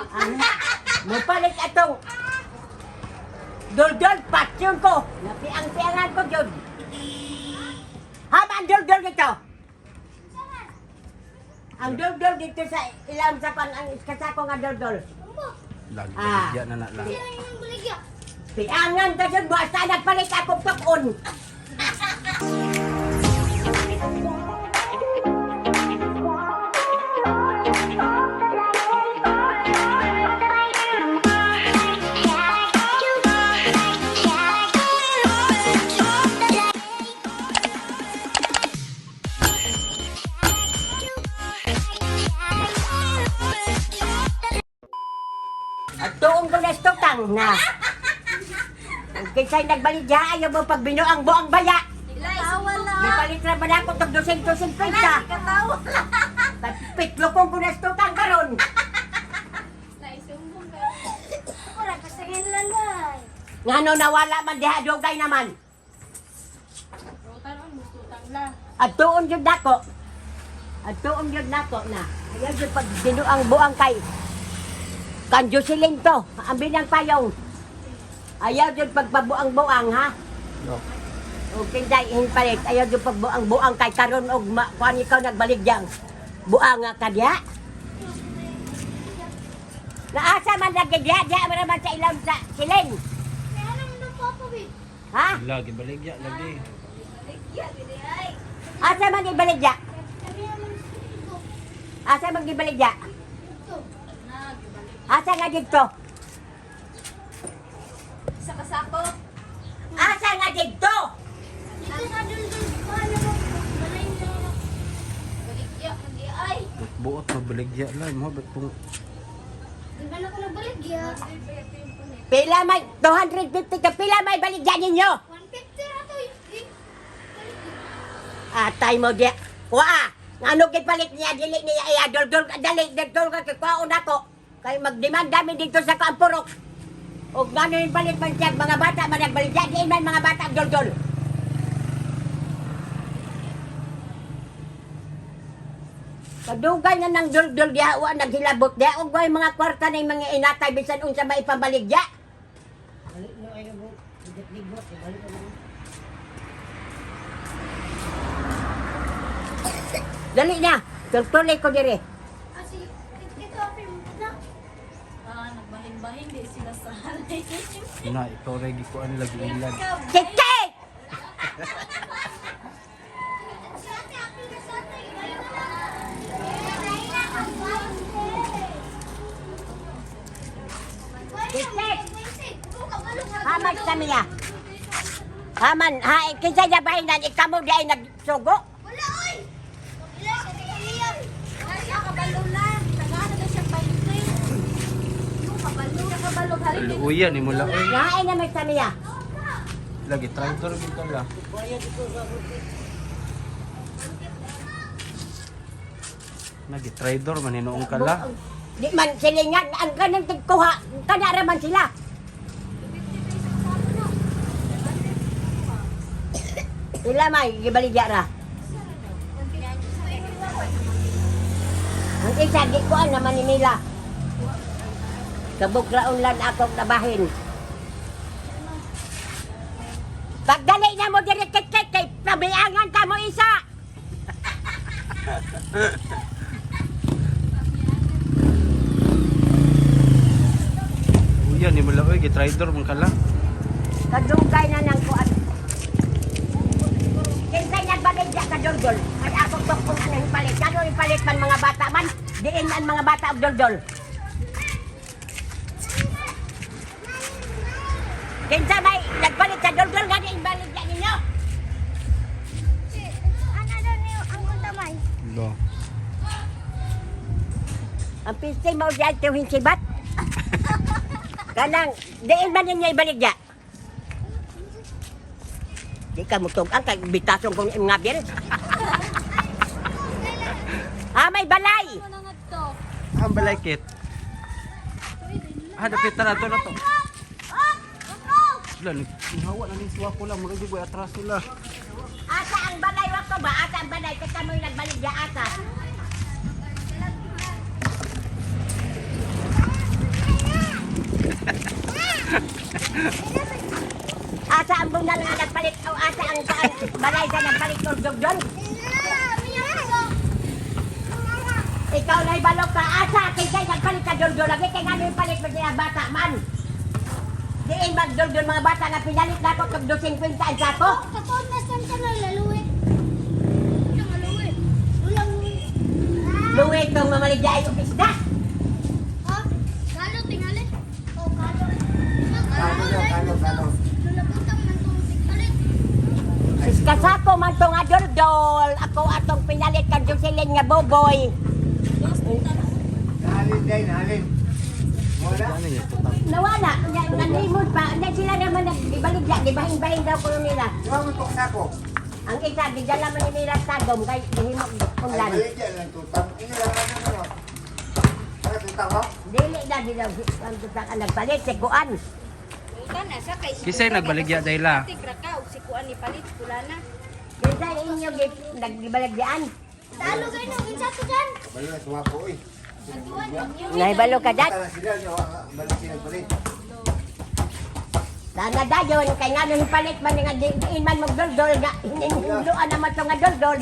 Ang mupalit atong doldol patyon ko. Napiang-piangan ko jud. Hama ang doldol dito. Ang doldol dito sa ilang sa pan ang kasako nga doldol. Lagi Ah. baligya na na lang. Piangan ka jud basta nagpalit akong tukon. At tuong ko na stokang na. Kinsay nagbaligya ayaw mo pag binuang buang baya. Tawa lang. Napalit ra man ako tog 250. Katawa lang. Pitlo kong kunastutang karon. Naisumbong ka. Wala ka sa lalay. Ngano nawala man diha dugay naman. Rotan on, mustutang la. At tuon jud nako. At tuon jud nako na. Ayaw jud pag binuang buang kay kan Jocelyn to, ang binang payong. Ayaw jud pagpabuang-buang ha. No. O kinday palit, ayaw jud pagbuang-buang kay karon og kuan ikaw nagbaligyang. Buang nga ka diha. Naasa man lagi diha, diha man naman sa ilawom sa silin. Ha? Lagi baligya lagi. Asa man ibaligya? Asa man gibaligya? Asa nga dito? Sa kasako. Asa nga dito? Baligya, ay. Buot mabaligya lang mo ba't kung Pila may 250 ka pila may baligya ninyo? Atay mo di. Kuha. Ngano gipalit niya dili niya iya doldol dali doldol ka kay kuhaon ako. Kay magdemanda mi dito sa kampurok. Og ngano yung palit man siya mga bata man nagbaligya di man mga bata ang doldol. Kadugay na ng doldol diha wa naghilabot diha og way mga kwarta na yung mga inatay bisan unsa ba ipabaligya. Dali na. Tultuloy ko dire. Ah, nagbahin-bahin di sila sa halay. na ikaw ra gikuan lagi ilan. Kike! Haman sa miya. Haman, ha, kinsa niya ba inan, ikaw mo di ay nagsugo? Wala oy! Wala sa tingin. Wala siya kabalo na. Tagano na siya 20. Yung kabalo, kabalo halin. Luuyan ni mo lang oy. Ngain naman sa miya. Lagi traitor gid ka la. Lagi traitor man hinuong ka la. Di man silingan, ang kanang tigkuha, kanara man sila. Sila may, gibaligya ra. Ang isa, di ko naman ni Mila. Kabukraon lang akong nabahin. Pagdali na mo diri kit kay pabiangan ka mo isa. Luuyan ni mo lang oy, gitraitor man ka la. Kadugay na ng kuan. Kinsay nagbaligya ka doldol. Ay akong tukong anong palit. Kano yung palit man mga bata man? Diin man mga bata og doldol. Kinsa may nagpalit sa doldol nga diin baligya ninyo? Ano daw niyo ang kuntamay? Lo. Ang piste mo diyan tuwing sibat. Kanang diin man ninyo ibaligya. Di ka mutug-ang kay bitason kong imong ngabil. Ah, may balay. Ano nga to? Ang balay kit. Ah, dapat na to na to. Sila naghawa na ning suwa ko lang, murag gyud atras sila. Asa ang balay wa ko ba? Asa ang balay? Kita mo yung nagbaligya asa. tribunal nga nagpalit o asa ang kuan balay sa nagpalit og dugdol? Ikaw na balok ka asa kinsay nagpalit sa duldul lagi kay ngano yung palit mo sila bata man. Diin magduldul mga bata nga pinalit nako tog 250 ang sako. Kapag nasan ka na laluwi. Laluwi. Ulang luwi. Luwi tong mamaligya og isda. Ha? Kalo tingali. Oh, kalo. Kalo, kalo, kalo. Lulabutang man tong tingali. Kasako man tong aduldol. Ako atong pinalit kang Jocelyn nga boboy. Nahalin day, nahalin. Wala. Ano niya tutang? Nawala, nanimod pa. Na sila naman nagbaligya, gibahin-bahin daw ko nila. Di ba mo itong sako? Ang isa, gidala man ni nila sagom kay gihimo Ay, ulan. balik yan lang tutang. Ino lang ano ano. Para tutang mo? Dili na di daw ang tutang ang nagpalit si Kuan. Utan na sa kay Kisay nagbaligya dayla. Tigra ka og si kuan ni palit pula na. Kinsa inyo nagibaligyaan? Talo kayo nung kinsa to dyan. Balo na suwako eh. Nahibalo ka dat. Tara sila, no, balik sila palit. Sana dayon kay ngano palit man nga diin man magdoldol nga hininduan naman to nga doldol.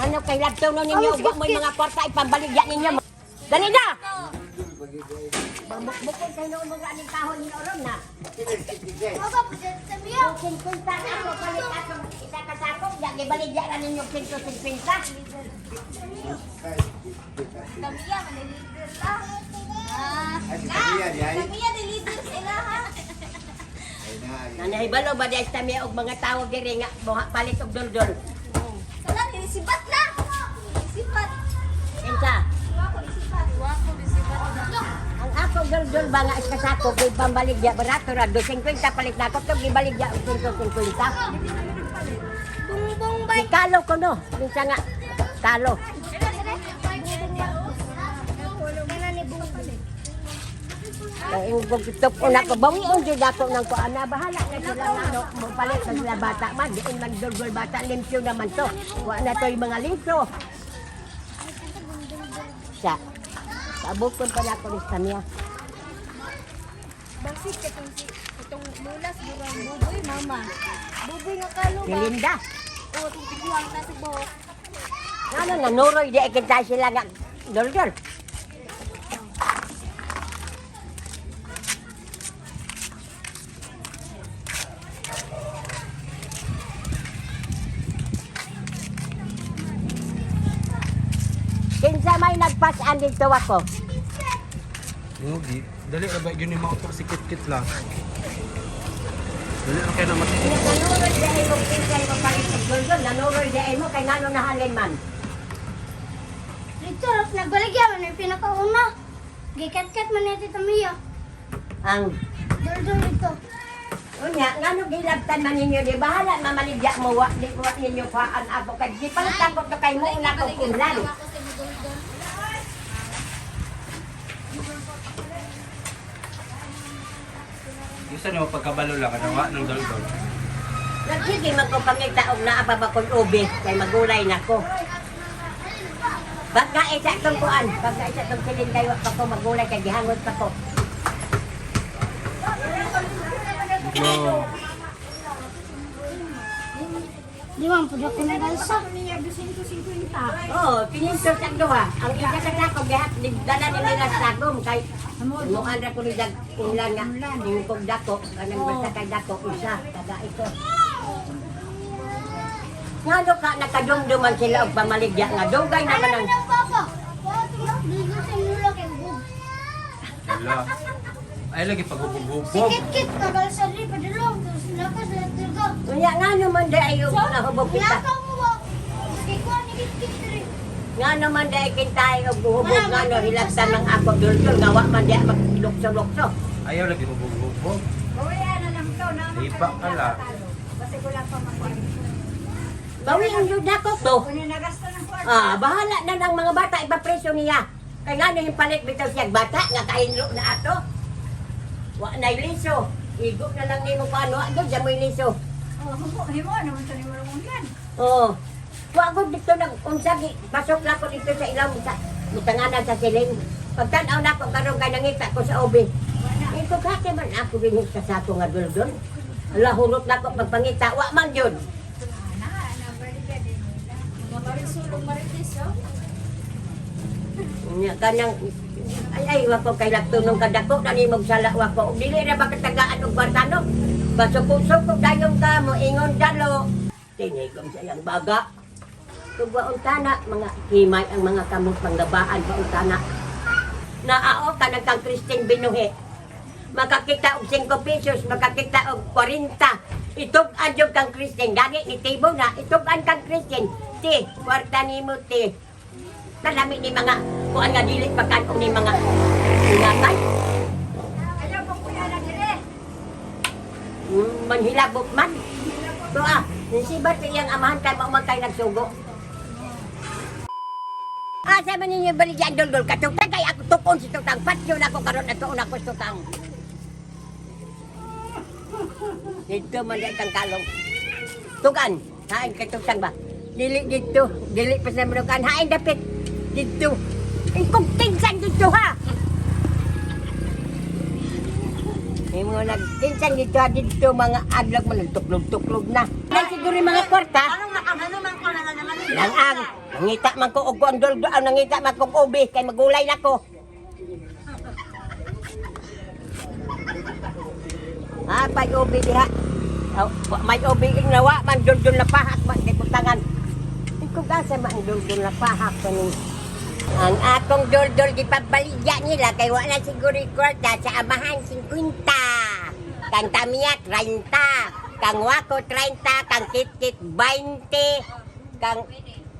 Ano kay laptop no ninyo wa mo'y mga kwarta ipambaligya ninyo. Dali na. Bukod kay noon mga aning kahon ni oron na. Sige, sige, sige. Ako, sa miyo. 50 na ako palit atong isa ka sako, ya gibaligya ra ninyo 150. Ay, Tamiya man ni leader la. Ah. Ay, si Tamiya, di ay. Tamiya ni leader sila ha. Ay, na, ay. Nanahibalo ba di ay og mga tawo diri nga buha palit og doldol. Sala ni sibat na. Sibat. Kinsa? Wako ni sibat. Wako ni sibat. Ang ako doldol ba nga isa sako kay pambaligya barato ra 250 palit nako to gibaligya og 150. Bungbong bay. Kalo ko no, minsa nga kalo. Kana ni Bungbong. Kay ing una ko bawion jud ako ng kuan na bahala na sila nga no mo palit sa sila bata man diin man doldol bata limpyo naman to. Wa na to'y mga limpyo. Sa Sabukon pa na ako ni Samia. Basig katong si katong lulas burang buboy mama. Buboy nga kalo Si ba? Linda. O itong tiguang ta sa buhok. Ano nanuroy di kita sila nga doldol. Kinsa may nagpasan dito ako. Mugi. Dali ra ba gyud ni mautor si Kit-Kit lang. Dali ra kay na mati. Nanuroy di ay mo kinsa mo palit og doldol, nanuroy di ay mo kay ngano nahalin man. Dito, nagbaligya man yung pinakauna. Gikat-kat man ni Tita Mia. Ang Dol-dol dito. unya ngano gilabtan man ninyo di bahala mamaligya mo wa di wa ninyo kuhaan ako kay di palit ako to kay mo una ko kunlan. Wako si budoldol. Gusto niyo pagkabalo lang kana wa nang doldol. Nagsige man ko pangita og naa pa ba kong ubi kay magulay nako. Pagka isa itong kuan, pagka isa itong silin kayo pa ko magulay kay gihangot pa ko. No. Di man po ako nagalsa. Oo, pininto sa duha. Ang isa ka sako gihat dala ni nila sa sagom kay muan ra ko ni dag unlan nga ningkog dako kanang basta kay dako isa kada ito. Ngano ka nakadumduman sila og pamaligya nga dugay naman Alam ang ng papa. Dito sa nula kay Bug. Wala. Ay lagi Si paghubog-hubog. Kit-Kit, nagalsa rin padulong. Tapos lakas na tilga. Unya ngano man di ay og nahubog kita. Nakaw mo ba? Kikuha ni Kit-Kit rin. Ngano man di ay kintay og hubog ngano hilabtan ng ako duldul nga wa man di maglukso-lukso. Ayaw lagi hubog-hubog. Lipa ka la. Bawiin jud nako to. Ah, bahala na ng mga bata ipapreso niya. Kay ngano yung palit bitaw siya bata nga kahinlo na ato. Wa na liso. Igo na lang nimo paano agad sa mo'y liso. Oo. Wa ko dito nag unsa gi pasok na ko dito sa ilaw sa mutanganan sa siling. Pagtan-aw na ko karon kay nangita ko sa ubi. Ko kate man ako din sa sako nga duldul. Ala, hunot na ko pagpangita wa man yun. Mga marisulong marites, oh. Nya kanang ay ay wa ko kay lagtunong kadako na nimog sala wa ko. Ug dili ra ba katagaan og kwarta no? Basuko-suko dayon ka mo ingon dalo. Tinigom sa iyang baga. Kung waon tana, mga himay ang mga kamot panggabaan waon tana. Naao ka kang Christine Binuhe. Makakita og 5 pesos, makakita og 40. Itug-an jud kang Christine. Gani ni Tibo na, itug-an kang Christine. Ti, kwarta nimo ti. Kalami ni mga kuan nga dili pagkan ni mga ingakay. Ayaw pa kuya na dire. Manghilabot man. So ah, nisibat iyang amahan kay mao man kay nagsugo. Asa man ninyo baligyan duldul katugtang kay ako tukon si tutang patyo na ako karon ato una ko sa tutang. Dito man di kang kalong. Tugan, hain kay tutang ba? Dili dito, dili pa sa manukan, hain dapit dito. Ikong kinsan dito ha. Imo nagkinsan dito ha, dito mga adlog man tuklog-tuklog na. Lang siguro yung mga kwarta. Anong nakagano man ko na naman? Lang ang nangita man ko og kuan dol ang nangita man ko og ubi kay magulay na ko. Ha, pay ubi diha. Aw, may ubi ing nawa man dul na pahak man kay butangan. Ikaw gasa man dul na pahak kaning ang akong duldul gipabaligya nila kay wala siguro yung kwarta sa amahan 50. Kang Tamiya 30, kang Wako 30, kang Kitkit 20, kang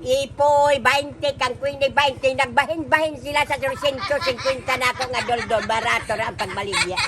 Ipoy 20, kang Queenie 20. Nagbahin-bahin sila sa 350 na ako nga duldul. Barato ra ang pagbaligya.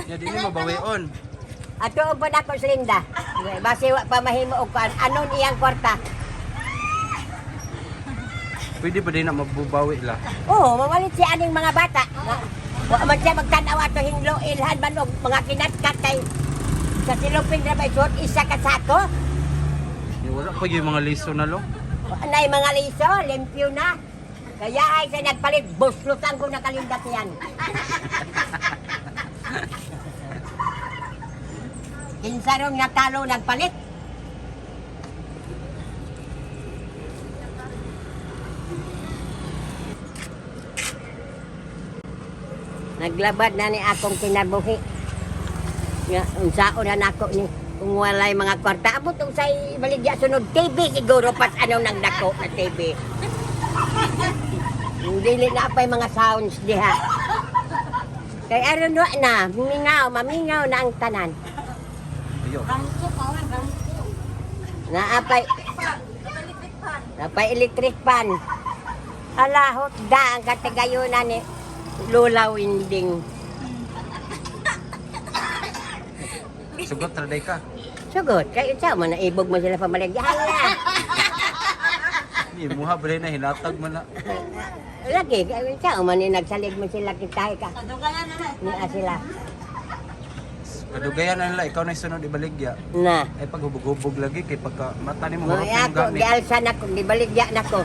Ya dili mabawion. Ato pa na ako sa Linda. Base wa pa mahimo og kuan. Anon iyang kwarta? Pwede ba din na mabubawi la? Oo, mamalit siya aning mga bata. Wa man siya magtanaw ato hinglo ilhan man og mga kinatkat kay sa silupin ra may suot isa ka sako. Ya, wala pa yung mga liso na lo. Wa nay mga liso, limpyo na. Kaya ay sa nagpalit, buslutan ko na kalinda siyan. Kinsa ron nga talo nagpalit? Naglabad na ni akong kinabuhi. Nga, unsaon na nako ni kung walay mga kwarta. Abot ang say baligya sunod TV siguro pas ano nang dako na TV. Dili na pa'y mga sounds diha. Kay aron wa na, mingaw, mamingaw na ang tanan. Ayo. Bangko pa, oy, bangko. Naapay, Electric pan. napay electric pan. Alahot da ang katagayunan ni Lola Winding. Sugot ra day ka. Sugot, kayo sa man naibog mo sila pamaligya. Hala! Ni muha ba na hinatag man na. Lagi, kayo sa man nagsalig mo sila kita ka. Kadugayan na na. Niya sila. Kadugayan na nila ikaw na sunod ibaligya. Na. Ay paghubog-hubog lagi kay pagka mata nimo hurot Mga yung ako, gamit. gialsa na ko, gibaligya na ko.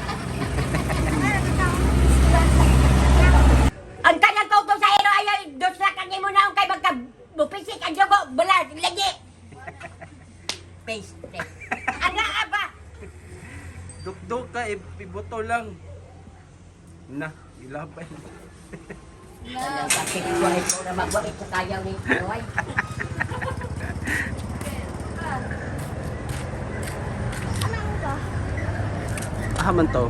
Ang tanang ko sa ero ay dos na kang imo na kay magka bupisik ang jugo bala lagi. Paste. Ana aba. Dukduk ka ibuto lang. Na, gilabay. Anang kapit ko ay ko na magwait sa kayaw ni Noy. Ah man to.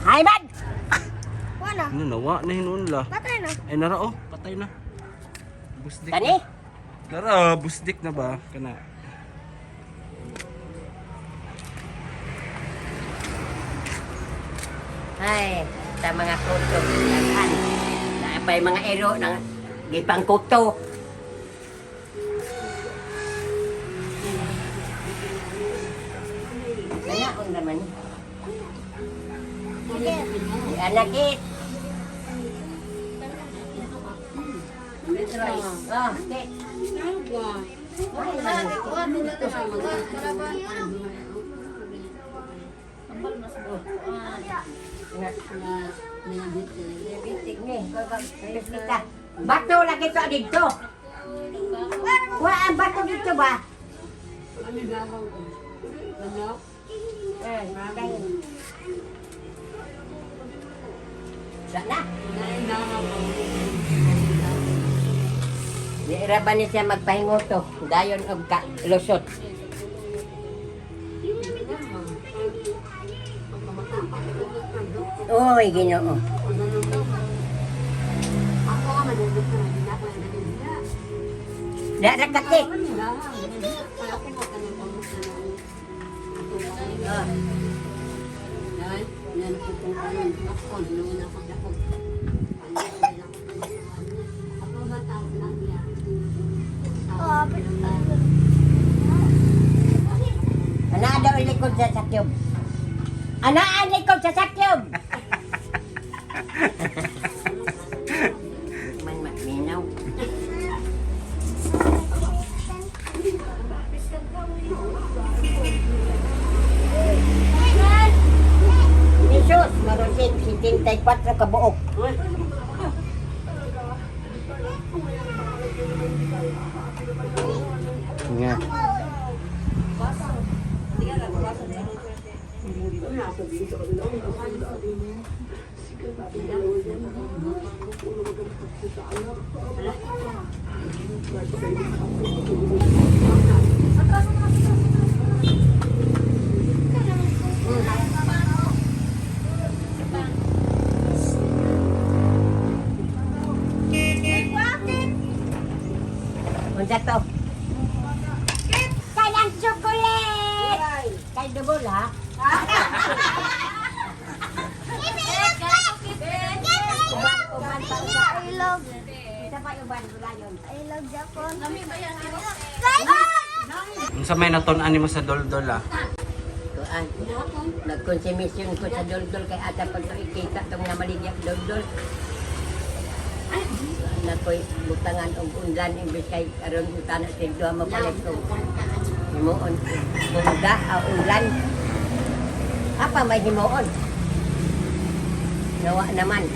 Hay man. Wala. Ano nawa na hinuon la. Patay na. Ay nara oh, patay na. Busdik. Kani? Nara, busdik na ba? Kana. Ay, sa mga kuto, daghan. Napay mga ero nang gipang kuto. Kanaon naman. Di anak eh. Oh, okay. Na. Diabetic ni. Kita. Bato lagi to dito. Wa ang bato dito ba? Eh, wala na. Di ra ba ni siya magpahingoto? Dayon og ka lusot. Oy, Ginoo. Di ra kati. Ana daw ang likod sa sakyom. Ana ang likod sa sakyom. Man maminaw. Jesus, maroon 74 ka buok. Nga. Unsa to? Kanang chocolate! Kay dubol ha? Uban, uban pa usa. I love, Isa pa uban gulayon. I love Japan. Unsa may natun-an nimo sa doldol ah? Kuan. Nagkonsumisyon ko sa doldol kay ata pag ikita tong namaligya doldol. Na ko'y butangan og unlan imbes kay aron utana sa duha mapalit ko. Himuon bungga a unlan. Apa may himuon? Nawa naman.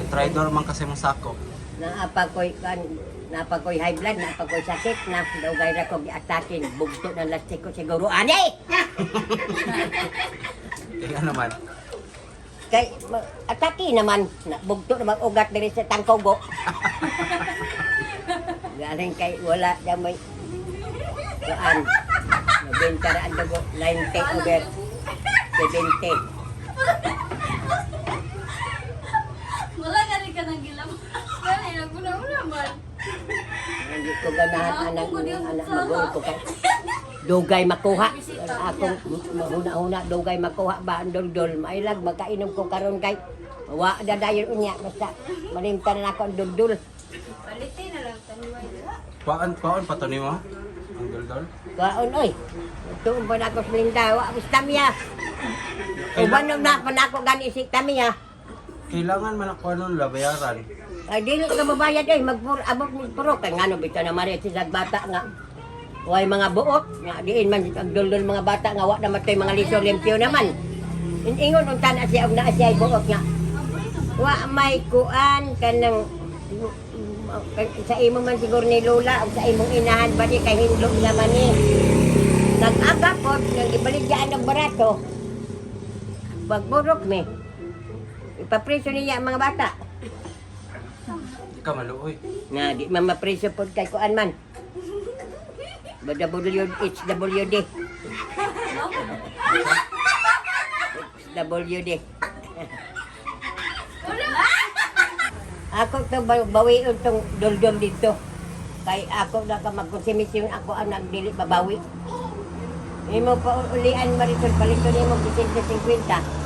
Tridor man kasi mong sako. Naapa ko'y kan napa ko'y high blood, napa ko'y sakit, na dugay ra ko giatakin, bugto ng lastik ko siguro ani. Kaya naman. Kay atake naman, na, bugto naman ugat diri sa tangkogo. Galing kay wala na may kuan. Nabenta ra ang dugo 90 over 70. Wala ka rin ka ng gilam. Wala, naguna-una man. Hindi ko ganahan anang anak magulo ko kay dugay makuha. Akong mahuna-huna dugay makuha ba ang doldol. Mailag magkainom ko karon kay wa na dayon unya basta malimtan na ako ang doldol. Palitin na lang, tanuway. Kuan kuan pa to nimo? Ang doldol. Kaon oy. Tuon pa na ako sa Melinda, wa ako sa Tamiya. Uban na pa na ako gani si Tamiya. Kailangan man ako anong labayaran. Ay dili ka mabayad oy, magpur abot ni puro kay ngano bitaw na mari sa bata nga. Way mga buot nga diin man ang duldul mga bata nga wa na matoy mga liso limpyo naman. Ingon unta na siya og naa siya ay buot nga. Wa may kuan kanang sa imo man siguro ni Lola o sa imong inahan ba di kay hindlok naman ni. Nag-aga po, nang ibaligyaan ng barato. Pagburok mi. Ipapreso niya ang mga bata. Di ka maluoy. Na di man mapreso pod kay kuan man. WHWD. WD. Ako to bawion tong duldul dito. Kay ako na ka magkonsumisyon ako ang nagdili babawi. Imo pa ulian Marisol paliton nimo 250.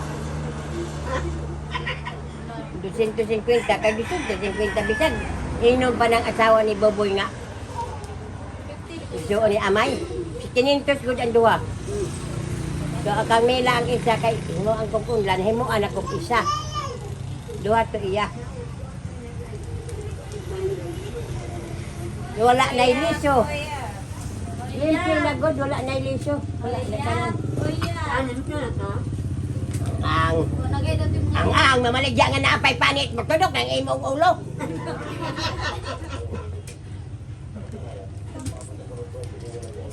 250 kay 250 bisan. Inom pa ng asawa ni Boboy nga. Iso ni Amay. 500 gud ang duha. So ang Carmela ang isa kay himo ang kong unlan, himuan akong isa. Duha to iya. Wala na iliso. Limpyo na god, wala na iliso. Wala na tanan. Ang ang Ang mamaligya nga naapay panit, magtudok ng imong ulo.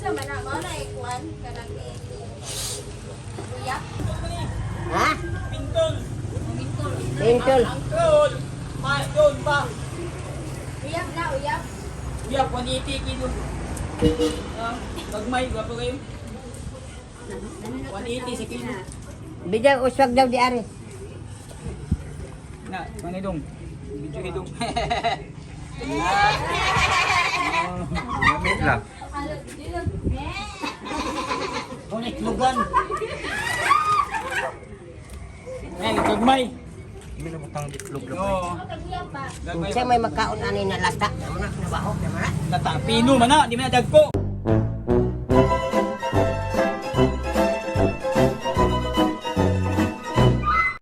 Sa man na mao na ikuan kanang uyap. Ha? Pintol. Mintol. Pintol. Angkol. Ma, doon pa. Uyap na uyap. Uyap, 180 kilo. Ah, gagmay, gwapo kayo. 180 sa kilo. Bidang uswag daw di ari. Na, manidong. Medyo hidong. Gamit lang. Kulit lugan. Eh, gagmay. Hindi na butang itlog lang. Oo. Gagmay. Siya may makaon ani na lata. Naman na, nabaho, naman na. Nata, pino man na, di man na dagko.